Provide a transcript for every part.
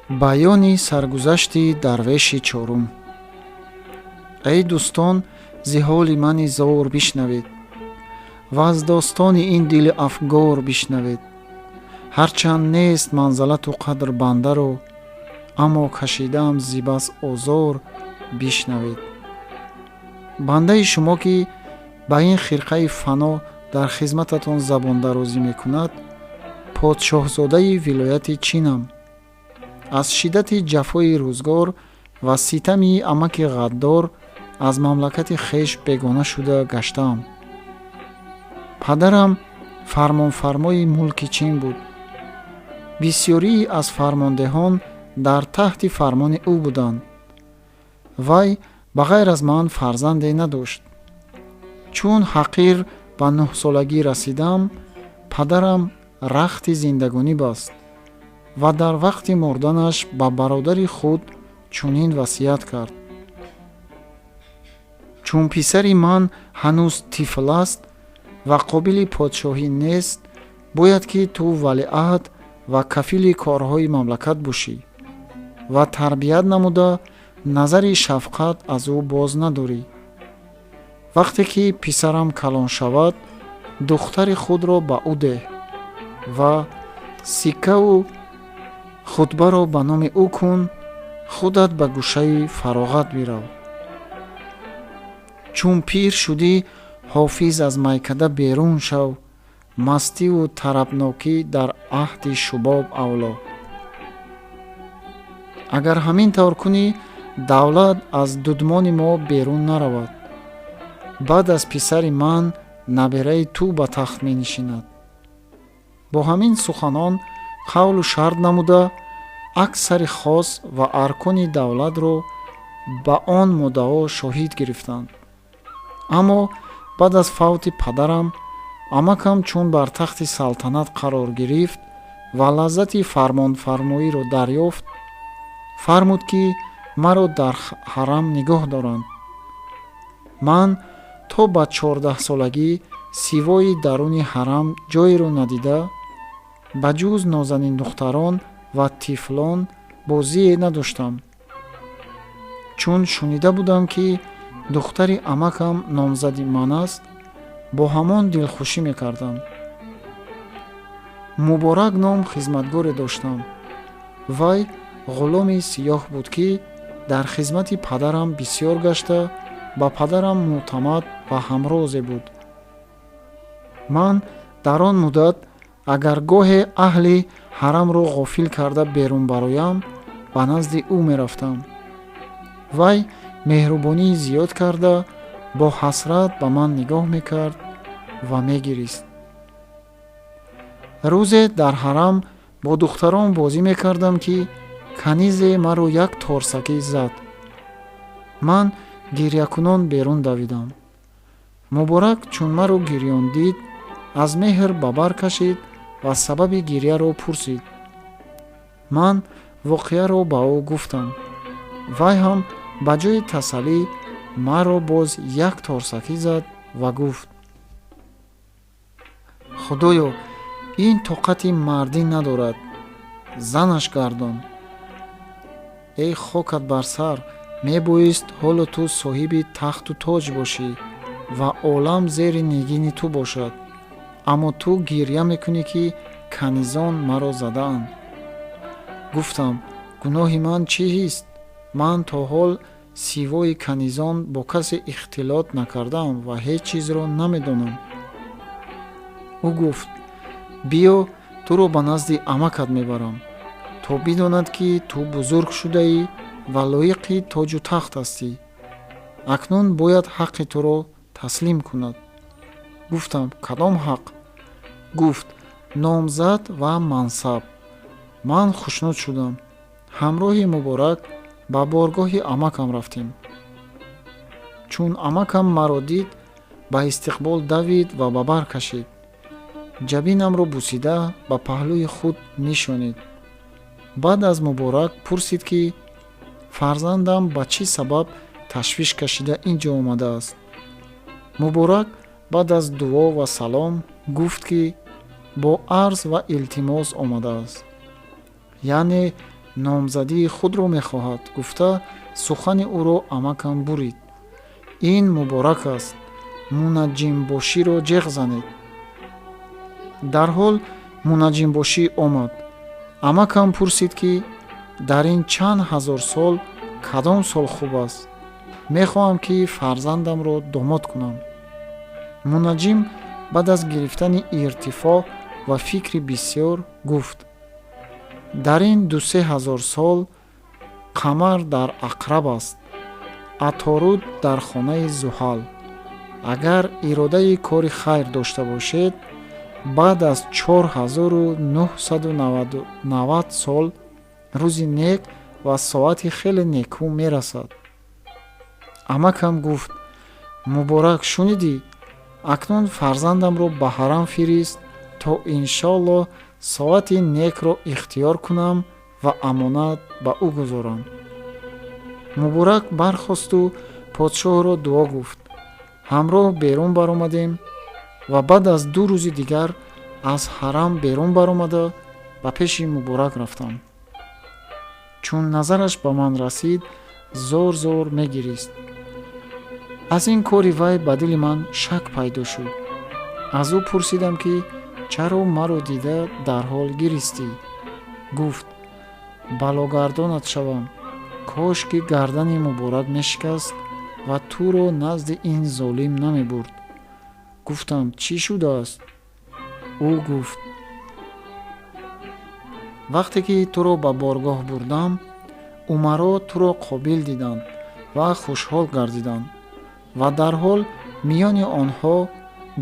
Баёни саргузашти дарвеши чорум. Эй дӯстон, зи ҳоли мани зор бишнавед ва аз достони ин дили афгор бишнавед. Ҳарчанд нест манзалату қадр бандаро, аммо кашидаам зи бас озор бишнавед. Бандаи шумо, ки ба ин хирқаи фано дар хизмататон забондарозӣ мекунад, подшоҳзодаи вилояти Чинам. Аз шиддати ҷафои рӯзгор ва ситами амаки ғаддор аз мамлакати хеш бегона шуда гаштаам. Падарам фармонфармои мулки Чин буд. Бисёрии аз фармондеҳон дар таҳти фармони ӯ буданд. Вай ба ғайр аз ман фарзанде надошт. Чун ҳақир ба 9-солагӣ расидам, падарам рахти зиндагонӣ баст ва дар вақти мурданаш ба бародари худ чунин васият кард: «Чун писари ман ҳанӯз тифл аст ва қобили подшоҳӣ нест, бояд ки ту валиаҳд ва кафили корҳои мамлакат бошӣ ва тарбият намуда, назари шафқат аз ӯ боз надорӣ. Вақте ки писарам калон шавад, духтари худро ба ӯ деҳ ва сиккаву хутбаро ба номи ӯ кун. Худат ба гӯшаи фароғат бирав. Чун пир шудӣ, ҳофиз, аз майкада берун шав. Мастиву тарабнокӣ дар аҳди шубоб авло. Агар ҳамин тавр кунӣ, давлат аз дудмони мо берун наравад. Баъд аз писари ман набераи ту ба тахт менишинад». Бо ҳамин суханон қавлу шарт намуда, аксари хос ва аркони давлатро ба он муддао шоҳид гирифтанд. Аммо баъд аз фавти падарам, амакам чун бар тахти салтанат қарор гирифт ва лаззати фармонфармоиро дарёфт, фармуд, ки маро дар ҳарам нигоҳ доранд. Ман то ба 14-солагӣ сивои даруни ҳарам ҷойеро надида, ба ҷуз нозаниндухтарон ва тифлон бозие надоштам. Чун шунида будам, ки духтари амакам номзади ман аст, бо ҳамон дилхушӣ мекардам. Муборак ном хизматгоре доштам. Вай ғуломи сиёҳ буд, ки дар хизмати падарам бисёр гашта, ба падарам мӯътамад ва ҳамрозе буд. Ман дар он муддат агар гоҳе аҳли ҳарамро ғофил карда берун бароям, ба назди ӯ мерафтам. Вай меҳрубонии зиёд карда, бо ҳасрат ба ман нигоҳ мекард ва мегирист. Рӯзе дар ҳарам бо духтарон бозӣ мекардам, ки канизе маро як торсакӣ зад. Ман гирьякунон берун давидам. Муборак чун маро гирён дид, аз меҳр ба бар кашид ва сабаби гирьяро пурсид. Ман воқеаро ба ӯ гуфтам. Вай ҳам ба ҷои тасаллӣ маро боз як торсакӣ зад ва гуфт: «Худоё, ин тоқати мардӣ надорад, занаш гардон. Эй, хокат бар сар, мебоист ҳоло ту соҳиби тахту тоҷ бошӣ ва олам зери нигини ту бошад, аммо ту гирья мекунӣ, ки канизон маро задаанд». Гуфтам: «Гуноҳи ман чист? Ман то ҳол сивои канизон бо касе ихтилот накардаам ва ҳеҷ чизро намедонам». Ӯ гуфт: «Биё, туро ба назди амакат мебарам, то бидонад, ки ту бузург шудаӣ ва лоиқи тоҷу тахт ҳастӣ. Акнун бояд ҳаққи туро таслим кунад». Гуфтам: «Кадом ҳақ?» Гуфт: «Номзад ва мансаб». Ман хушнуд шудам. Ҳамроҳи Муборак ба боргоҳи амакам рафтем. Чун амакам маро дид, ба истиқбол давид ва ба бар кашид, ҷабинамро бусида, ба паҳлӯи худ нишонид. Баъд аз Муборак пурсид, ки фарзандам ба чӣ сабаб ташвиш кашида ин ҷо омадааст. Муборак баъд аз дуо ва салом гуфт, ки бо арз ва илтимос омадааст, яъне Номзадии худро мехоҳад, гуфта сухани ӯро амакам бурид. Ин Муборак аст, мунаҷҷимбоширо ҷеғ занед. Дарҳол мунаҷҷимбошӣ омад. Амакам пурсид, ки дар ин чанд ҳазор сол кадом сол хуб аст? Мехоҳам, ки фарзандамро домод кунам. Мунаҷҷим баъд аз гирифтани иртифоъ ва фикри бисёр гуфт: дар ин 2-3 ҳазор сол қамар дар Ақраб аст, Аторуд дар хонаи Зуҳал. Агар иродаи кори хайр дошта бошед, баъд аз 4990 сол рӯзи нек ва соати хеле некӯ мерасад. Амакам гуфт: Муборак, шунидӣ? Акнун фарзандамро ба ҳарам фирист, то иншоаллоҳ соати некро ихтиёр кунам ва амонат ба ӯ гузорам. Муборак бархосту подшоҳро дуо гуфт. Ҳамроҳ берун баромадем ва баъд аз 2 рӯзи дигар аз ҳарам берун баромада ба пеши Муборак рафтам. Чун назараш ба ман расид, зор зор мегирист. Аз ин кори вай ба дили ман шак пайдо шуд. Аз ӯ пурсидам, ки чаро маро дида дарҳол гиристӣ? Гуфт: балогардонат шавам, кош ки гардани Муборак мешикаст ва туро назди ин золим намебурд. Гуфтам: чӣ шудааст? Ӯ гуфт: вақте ки туро ба боргоҳ бурдам, умаро туро қобил диданд ва хушҳол гардиданд ва дарҳол миёни онҳо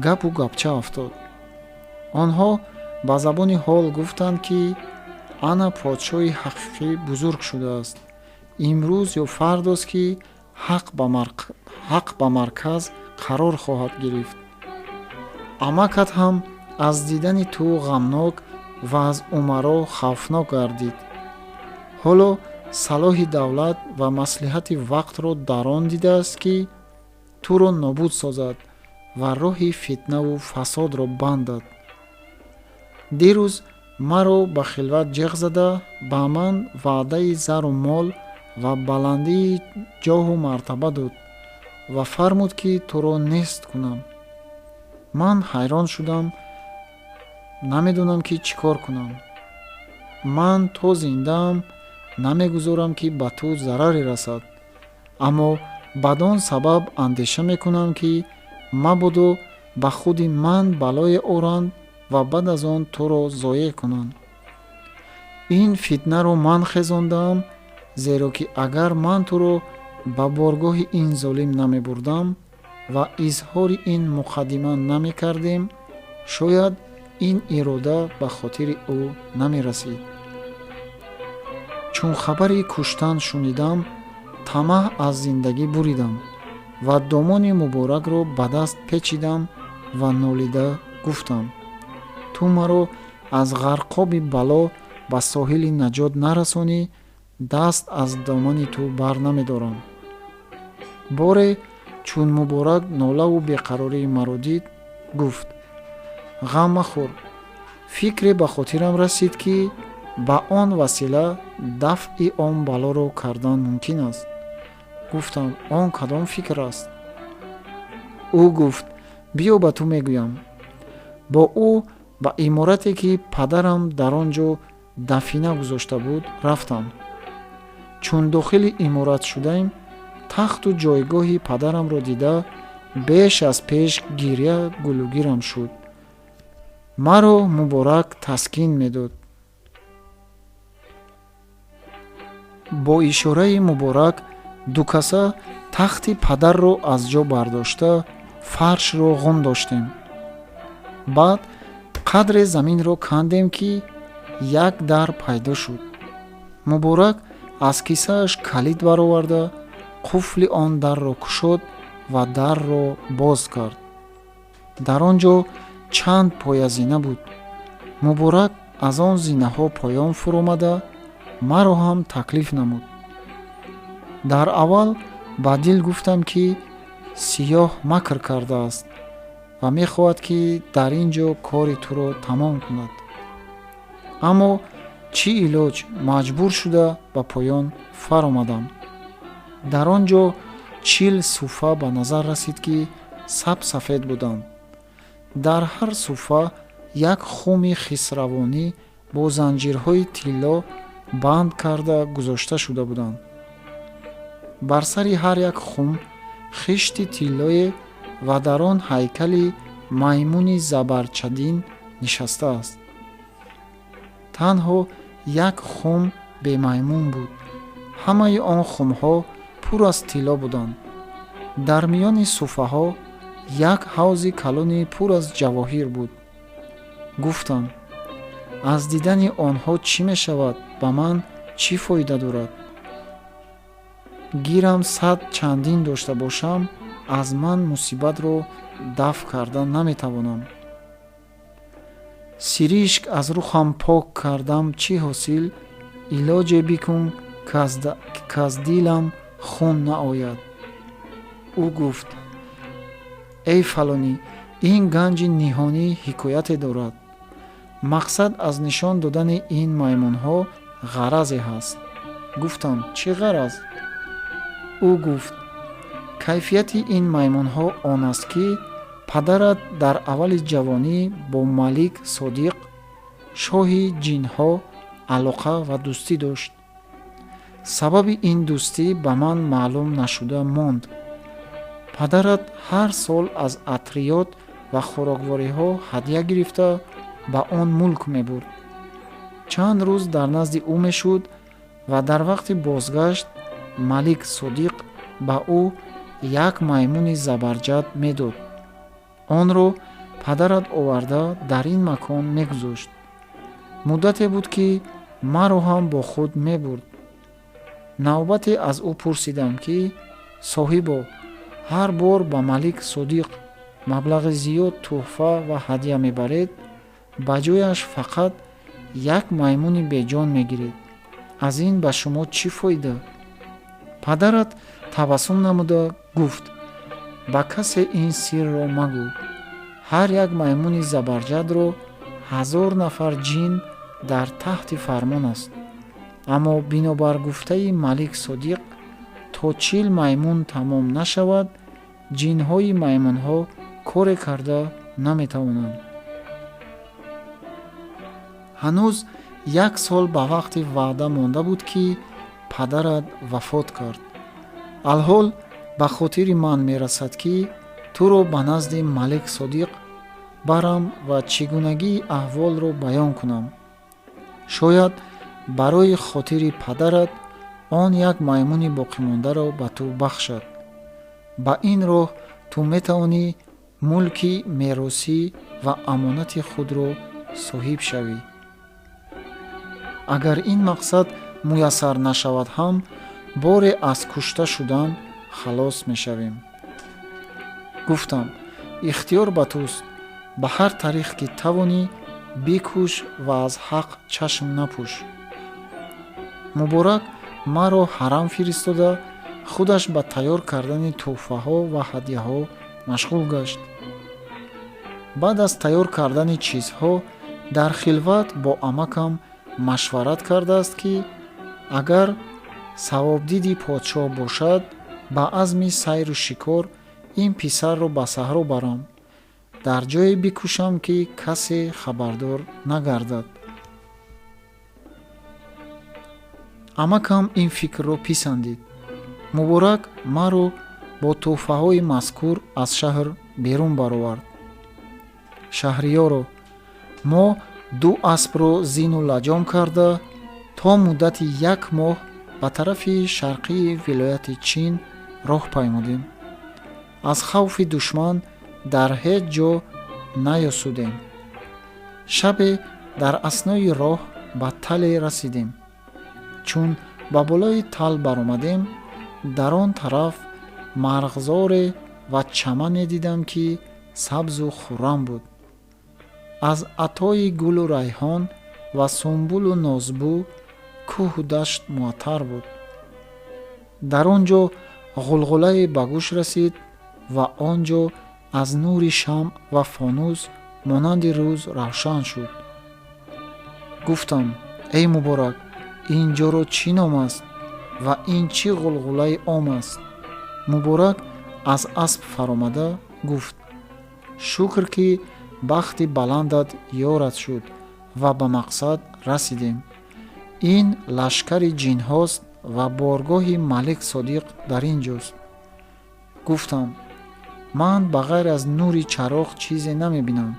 гапу гапча афтод. Онҳо ба забони ҳол гуфтанд, ки ана подшоҳи ҳақиқӣ бузург шудааст. Имрӯз ё фардост, ки ҳақ ба марказ қарор хоҳад гирифт. Амакат ҳам аз дидани ту ғамнок ва аз умаро хавфнок гардид. Ҳоло салоҳи давлат ва маслиҳати вақтро дар он дидааст, ки туро нобуд созад ва роҳи фитнаву фасодро бандад. Дирӯз маро ба хилват ҷеғ зада, ба ман ваъдаи зару мол ва баландии ҷоҳу мартаба дод ва фармуд, ки туро нест кунам. Ман ҳайрон шудам, намедонам, ки чӣ кор кунам. Ман то зиндаам намегузорам, ки ба ту зараре расад, аммо бадон сабаб андеша мекунам, ки мабодо ба худи ман балое оранд ва баъд аз он туро зоеъ кунанд. Ин фитнаро ман хезондаам, зеро ки агар ман туро ба боргоҳи ин золим намебурдам ва изҳори ин муқаддима намекардем, шояд ин ирода ба хотири ӯ намерасид. Чун хабари куштан шунидам, тамаъ аз зиндагӣ буридам ва домони Муборакро ба даст печидам ва нолида гуфтам: ту маро аз ғарқоби бало ба соҳили наҷот нарасонӣ, даст аз домани ту бар намедорам. Боре чун Муборак нолаву беқарории маро дид, гуфт: ғам махӯр, фикре ба хотирам расид, ки ба он васила дафъи он балоро кардан мумкин аст. Гуфтам: он кадом фикр аст? Ӯ гуфт: биё ба ту мегӯям. Бо ӯ ба иморате, ки падарам дар он ҷо дафина гузошта буд, рафтам. Чун дохили иморат шудаем, тахту ҷойгоҳи падарамро дида, беш аз пеш гиря гулугирам шуд. Маро Муборак таскин медод. Бо ишораи Муборак дукаса тахти падарро аз ҷо бардошта, фаршро ғун доштем. Баъд қадре заминро кандем, ки як дар пайдо шуд. Муборак аз кисааш калид бароварда, қуфли он дарро кушод ва дарро боз кард. Дар он ҷо чанд поязина буд. Муборак аз он зинаҳо поён фуромада, маро ҳам таклиф намуд. Дар аввал ба дил гуфтам, ки сиёҳ макр кардааст ва мехоҳад, ки дар ин ҷо кори туро тамом кунад. Аммо Чӣ илоҷ, маҷбур шуда ба поён фаромадам. Дар он ҷо 40 суфа ба назар расид, ки сабсафед буданд. Дар ҳар суфа як хуми хисравонӣ бо занҷирҳои тилло банд карда гузошта шуда буданд. Бар сари ҳар як хум хишти тиллое ва дар он ҳайкали маймуни забарчадин нишастааст. Танҳо як хум бемаймун буд. Ҳамаи он хумҳо пур аз тилло буданд. Дар миёни суфаҳо як ҳавзи калони пур аз ҷавоҳир буд. Гуфтам: аз дидани онҳо чӣ мешавад, ба ман чӣ фоида дорад? Гирам 100 чандин дошта бошам, аз ман мусибатро дафъ карда наметавонам. Сиришк аз рухам пок кардам, чӣ ҳосил? Илоҷе бикун, каз дилам хун наояд. Ӯ гуфт: эй фалонӣ, ин ганҷи ниҳонӣ ҳикояте дорад. Мақсад аз нишон додани ин маймунҳо ғаразе ҳаст. Гуфтам: чӣ ғараз? Ӯ гуфт: кайфияти ин маймунҳо он аст, ки падарат дар аввали ҷавонӣ бо Малик Содиқ, шоҳи ҷинҳо, алоқа ва дӯстӣ дошт. Сабаби ин дӯстӣ ба ман маълум нашуда монд. Падарат ҳар сол аз атриёт ва хӯроквориҳо ҳадя гирифта ба он мулк мебурд. Чанд рӯз дар назди ӯ мешуд ва дар вақти бозгашт Малик Содиқ ба ӯ як маймуни забарҷад медод. Онро падарат оварда дар ин макон мегузошт. Муддате буд, ки маро ҳам бо худ мебурд. Навбате аз ӯ пурсидам, ки соҳибо, ҳар бор ба Малик Содиқ маблағи зиёд тӯҳфа ва ҳадя мебаред, ба ҷояш фақат як маймуни беҷон мегиред. Аз ин ба шумо чӣ фоида? Падарат табассум намуда гуфт: ба касе ин сирро магӯ. Ҳар як маймуни забарҷадро 1000 нафар ҷин дар таҳти фармон аст. Аммо бинобар гуфтаи Малик Содиқ, то 40 маймун тамом нашавад, ҷинҳои маймунҳо коре карда наметавонанд. Ҳанӯз 1 сол ба вақти ваъда монда буд, ки падарат вафот кард. Алҳол ба хотири ман мерасад, ки туро ба назди Малик Содиқ барам ва чӣ гунагии аҳволро баён кунам. Шояд барои хотири падарат он як маймуни боқимондаро ба ту бахшад. Ба ин роҳ ту метавонӣ мулки меросӣ ва амонати худро соҳиб шавӣ. Агар ин мақсад муяссар нашавад ҳам, боре аз кушта шудан халос мешавем. Гуфтам: ихтиёр ба туст, ба ҳар тариқ ки тавонӣ бикӯш ва аз ҳақ чашм напӯш. Муборак маро ҳарам фиристода, худаш ба тайёр кардани тӯҳфаҳо ва ҳадяҳо машғул гашт. Баъд аз тайёр кардани чизҳо дар хилват бо амакам машварат кардааст, ки агар савобдиди подшоҳ бошад, ба азми сайру шикор ин писарро ба саҳро барам, дар ҷое бикушам, ки касе хабардор нагардад. Амакам ин фикрро писандид. Муборак маро бо тӯҳфаҳои мазкур аз шаҳр берун баровард. Шаҳриёро мо 2 аспро зину лаҷом карда то муддати 1 моҳ ба тарафи шарқии вилояти Чин роҳ паймудем. Аз хавфи душман дар ҳеҷ ҷо наёсудем. Шабе дар аснои роҳ ба тале расидем. Чун ба болои тал баромадем, дар он тараф марғзоре ва чамане дидам, ки сабзу хуррам буд. Аз атои гулу райҳон ва сумбулу нозбӯ кӯҳу дашт муаттар буд. Дар он ҷо ғулғулае ба гӯш расид ва он ҷо аз нури шамъ ва фонус монанди рӯз равшан шуд. Гуфтам: Эй Муборак, ин ҷоро чӣ ном аст ва ин чӣ ғулғулаи ом аст? Муборак аз асп фаромада гуфт: шукр, ки бахти баландат ёрат шуд ва ба мақсад расидем. Ин лашкари ҷинҳост ва боргоҳи Малик Содиқ дар ин ҷост. Гуфтам: ман ба ғайр аз нури чароғ чизе намебинам.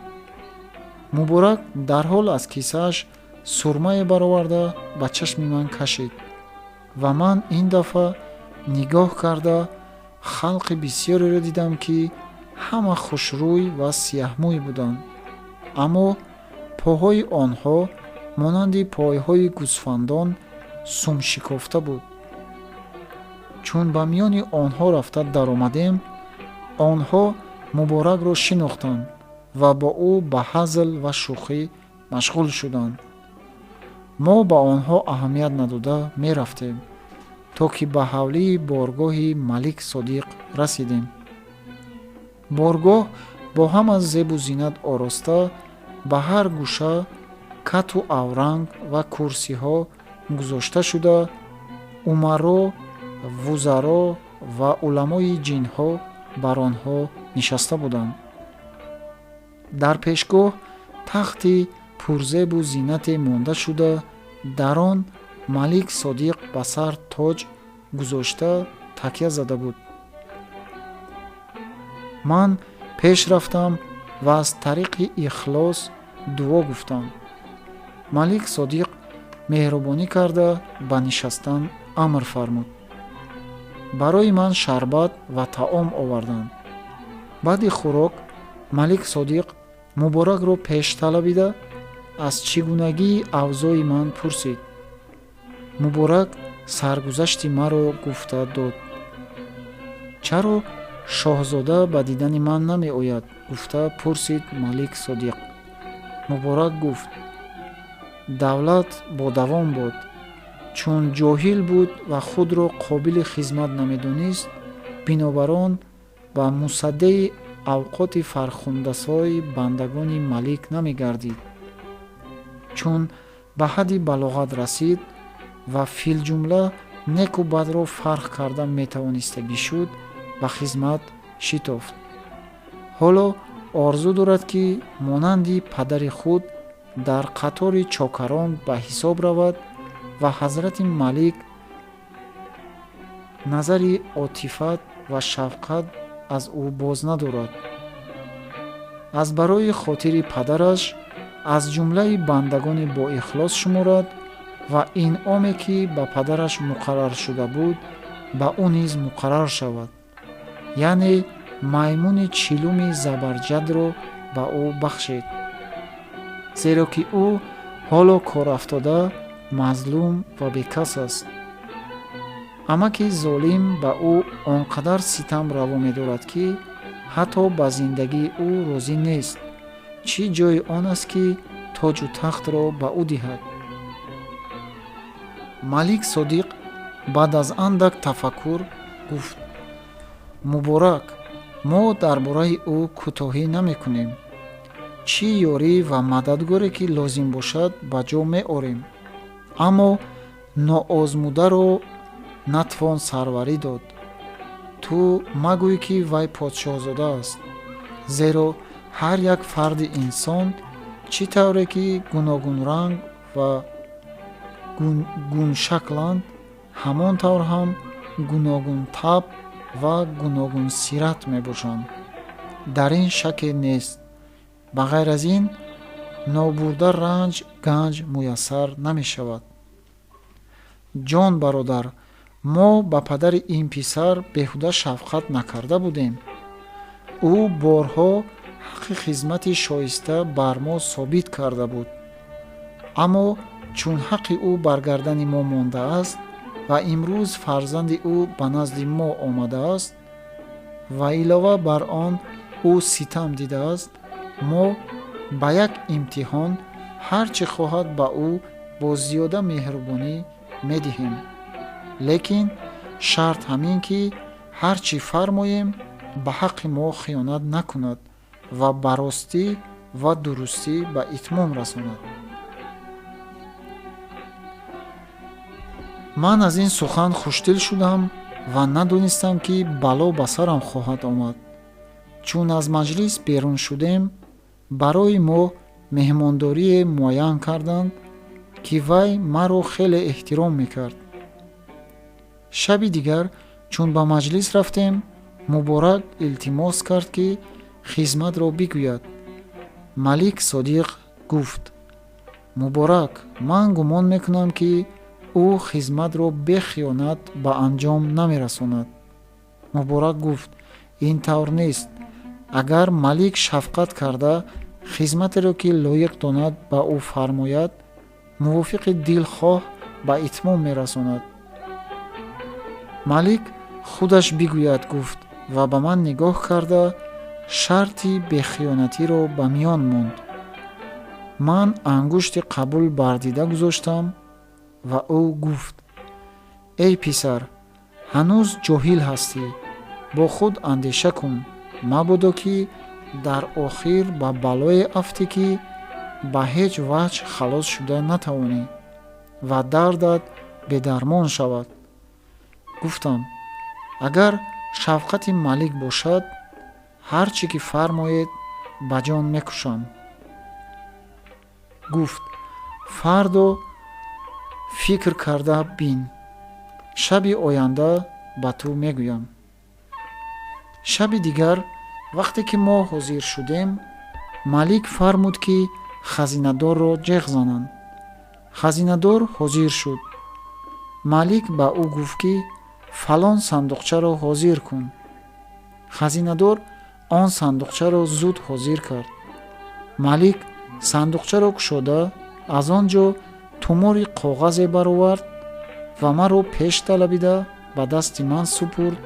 Муборак дарҳол аз кисааш сурмае бароварда ба чашми ман кашид ва ман ин дафъа нигоҳ карда халқи бисёреро дидам, ки ҳама хушрӯй ва сияҳмӯй буданд, аммо поҳои онҳо монанди пойҳои гӯсфандон сумшикофта буд. Чун ба миёни онҳо рафта даромадем, онҳо Муборакро шинохтанд ва бо ӯ ба ҳазл ва шӯхӣ машғул шуданд. Мо ба онҳо аҳамият надода мерафтем, то ки ба ҳавлии боргоҳи Малик Содиқ расидем. Боргоҳ бо ҳама зебу зинат ороста, ба ҳар гӯша кату авранг ва курсиҳо гузошта шуда, умаро, вузаро ва уламои ҷинҳо бар онҳо нишаста буданд. Дар пешгоҳ тахти пурзебу зинате монда шуда, дар он Малик Содиқ ба сар тоҷ гузошта такя зада буд. Ман пеш рафтам ва аз тариқи ихлос дуо гуфтам. Малик Содиқ меҳрубонӣ карда ба нишастан амр фармуд. Барои ман шарбат ва таом оварданд. Баъди хӯрок Малик Содиқ Муборакро пеш талабида аз чӣ гунагии авзои ман пурсид. Муборак саргузашти маро гуфта дод. Чаро шоҳзода ба дидани ман намеояд? Гуфта пурсид Малик Содиқ. Муборак гуфт: давлат бодавом буд. Чун ҷоҳил буд ва худро қобили хизмат намедонист, бинобар он ба мусаддеи авқоти фархундасои бандагони малик намегардид. Чун ба ҳадди балоғат расид ва филҷумла неку бадро фарқ карда метавонистагӣ шуд, ба хизмат шитофт. Ҳоло орзу дорад, ки монанди падари худ дар қатори чокарон ба ҳисоб равад ва ҳазрати малик назари отифат ва шафқат аз ӯ боз надорад. Аз барои хотири падараш аз ҷумлаи бандагони боихлос шуморад ва инъоме, ки ба падараш муқаррар шуда буд, ба ӯ низ муқаррар шавад, яъне маймуни чилуми забарҷадро ба ӯ бахшед, зеро ки ӯ ҳоло корафтода, мазлум ва бекас аст. Амаки золим ба ӯ он қадар ситам раво медорад, ки ҳатто ба зиндагии ӯ розӣ нест, чӣ ҷои он аст, ки тоҷу тахтро ба ӯ диҳад. Малик Содиқ баъд аз андак тафаккур гуфт: Муборак, мо дар бораи ӯ кӯтоҳӣ намекунем. Чӣ ёрӣ ва мададгоре ки лозим бошад, ба ҷо меорем, аммо ноозмударо натвон сарварӣ дод. Ту магӯй, ки вай подшоҳзода аст, зеро ҳар як фарди инсон чӣ тавре ки гуногунранг ва гуншакланд, ҳамон тавр ҳам гуногунтаб ва гуногунсират мебошанд. Дар ин шаке нест. Ба ғайр аз ин, нобурда ранҷ ганҷ муяссар намешавад. Ҷон бародар, мо ба падари ин писар беҳуда шафқат накарда будем. Ӯ борҳо ҳаққи хизмати шоиста бар мо собит карда буд, аммо чун ҳаққи ӯ бар гардани мо мондааст ва имрӯз фарзанди ӯ ба назди мо омадааст ва илова бар он ӯ ситам дидааст, мо ба як имтиҳон ҳар чӣ хоҳад ба ӯ бо зиёда меҳрубонӣ медиҳем, лекин шарт ҳамин, ки ҳар чӣ фармоем, ба ҳаққи мо хиёнат накунад ва ба ростӣ ва дурустӣ ба итмом расонад. Ман аз ин сухан хушдил шудам ва надонистам, ки бало ба сарам хоҳад омад. Чун аз маҷлис берун шудем, барои мо меҳмондорие муайян карданд, ки вай маро хеле эҳтиром мекард. Шаби дигар, чун ба маҷлис рафтем, Муборак илтимос кард, ки хизматро бигӯяд. Малик Содиқ гуфт: «Муборак, ман гумон мекунам, ки ӯ хизматро бехиёнат ба анҷом намерасонад». Муборак гуфт: «Ин тавр нест. Агар малик шафқат карда, хизматеро, ки лоиқ донад, ба ӯ фармояд, мувофиқи дилхоҳ ба итмом мерасонад». Малик худаш бигӯяд гуфт ва ба ман нигоҳ карда, шарти бехиёнатиро ба миён монд. Ман ангушти қабул бар дида гузоштам ва ӯ гуфт: «Эй писар, ҳанӯз ҷоҳил ҳастӣ. Бо худ андеша кун, мабодо ки дар охир ба балое афтӣ, ки ба ҳеҷ ваҷҳ халос шуда натавонӣ ва дардат бедармон шавад». Гуфтам: «Агар шафқати малик бошад, ҳар чӣ ки фармоед, ба ҷон мекушам». Гуфт: «Фардо фикр карда бин, шаби оянда ба ту мегӯям». Шаби дигар, вақте ки мо ҳозир шудем, малик фармуд, ки хазинадорро ҷеғ зананд. Хазинадор ҳозир шуд. Малик ба ӯ гуфт, ки фалон сандуқчаро ҳозир кун. Хазинадор он сандуқчаро зуд ҳозир кард. Малик сандуқчаро кушода, аз он ҷо тумори коғазе баровард ва маро пеш талабида, ба дасти ман супурд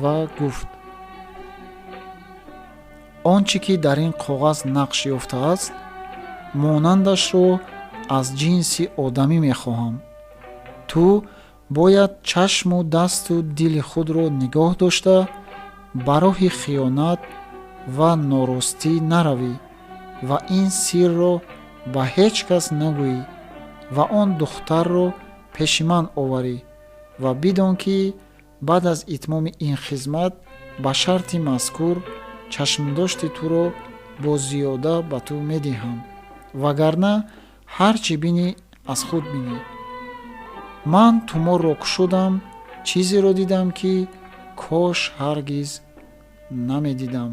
ва гуфт: «Он чӣ ки дар ин коғаз нақш ёфтааст, монандашро аз ҷинси одамӣ мехоҳам. Ту бояд чашму дасту дили худро нигоҳ дошта, ба роҳи хиёнат ва норостӣ наравӣ ва ин сирро ба ҳеҷ кас нагӯӣ ва он духтарро пеши ман оварӣ ва бидон, ки баъд аз итмоми ин хизмат ба шарти мазкур чашмдошти туро бо зиёда ба ту медиҳам, вагарна ҳар чӣ бинӣ, аз худ бинӣ». Ман туморро кушодам, чизеро дидам, ки кош ҳаргиз намедидам.